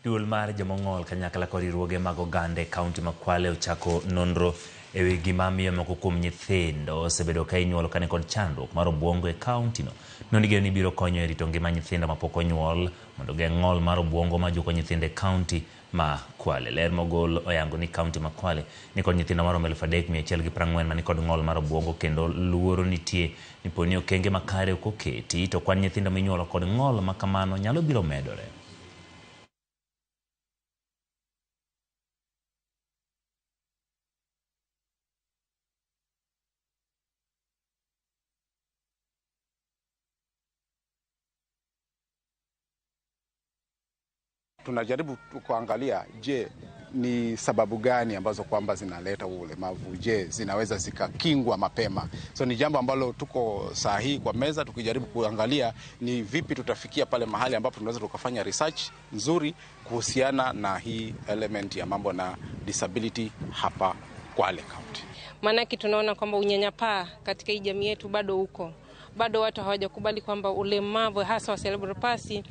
Duol mar jomong'ol kanyakla kod riwruoge mag oganda e kaunti ma Kwale ochako nonro ewi gima miyo moko kuom nyithindo osebedo ka inyuolo ka nikod chandruok mar obuongo e kaunti no. Nonro ni biro konyo e rito ngima nyithindo mapok onyuol mondo geng' ng'ol mar obuongo majuko nyithindo e kaunti ma Kwale. Ler mogol oyango ni kaunti ma Kwale nikod nyithindo maromo 3140 manikod ng'ol mar obuongo kendo luoro nitie ni poni okenge makare ok oketi to kwan nyithindo minyuolo kod ng'ol ma kamano nyalo biro medore. Tunajaribu kuangalia, je, ni sababu gani ambazo kwamba zinaleta huu ulemavu? Je, zinaweza zikakingwa mapema? So ni jambo ambalo tuko saa hii kwa meza tukijaribu kuangalia ni vipi tutafikia pale mahali ambapo tunaweza tukafanya research nzuri kuhusiana na hii element ya mambo na disability hapa Kwale County. Maanake tunaona kwamba unyanyapaa katika hii jamii yetu bado uko, bado watu hawajakubali kwamba ulemavu hasa wa cerebral palsy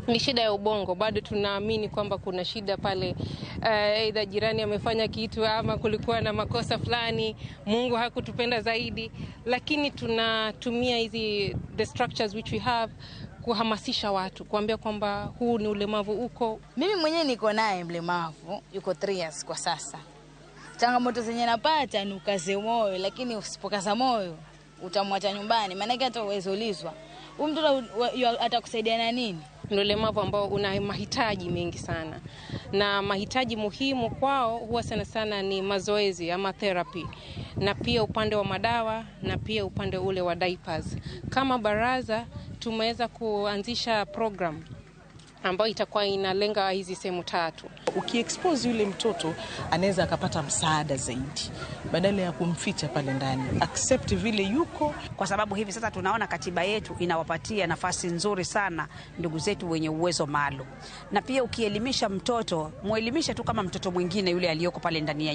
ni shida ya ubongo. Bado tunaamini kwamba kuna shida pale, aidha jirani amefanya kitu ama kulikuwa na makosa fulani, Mungu hakutupenda zaidi, lakini tunatumia hizi the structures which we have kuhamasisha watu, kuambia kwamba huu ni ulemavu uko. Mimi mwenyewe niko naye mlemavu, yuko 3 years kwa sasa. Changamoto zenye napata ni ukaze moyo, lakini usipokaza moyo utamwacha nyumbani, maanake hata uwezo ulizwa huyu mtoto atakusaidia na nini? Ni ulemavu ambao una mahitaji mengi sana, na mahitaji muhimu kwao huwa sana sana ni mazoezi ama therapy, na pia upande wa madawa na pia upande ule wa diapers. Kama baraza tumeweza kuanzisha program ambayo itakuwa inalenga hizi sehemu tatu. Ukiexpose yule mtoto anaweza akapata msaada zaidi badala ya kumficha pale ndani. Accept vile yuko, kwa sababu hivi sasa tunaona katiba yetu inawapatia nafasi nzuri sana ndugu zetu wenye uwezo maalum. Na pia ukielimisha mtoto, muelimishe tu kama mtoto mwingine yule aliyoko pale ndani ya nyumba.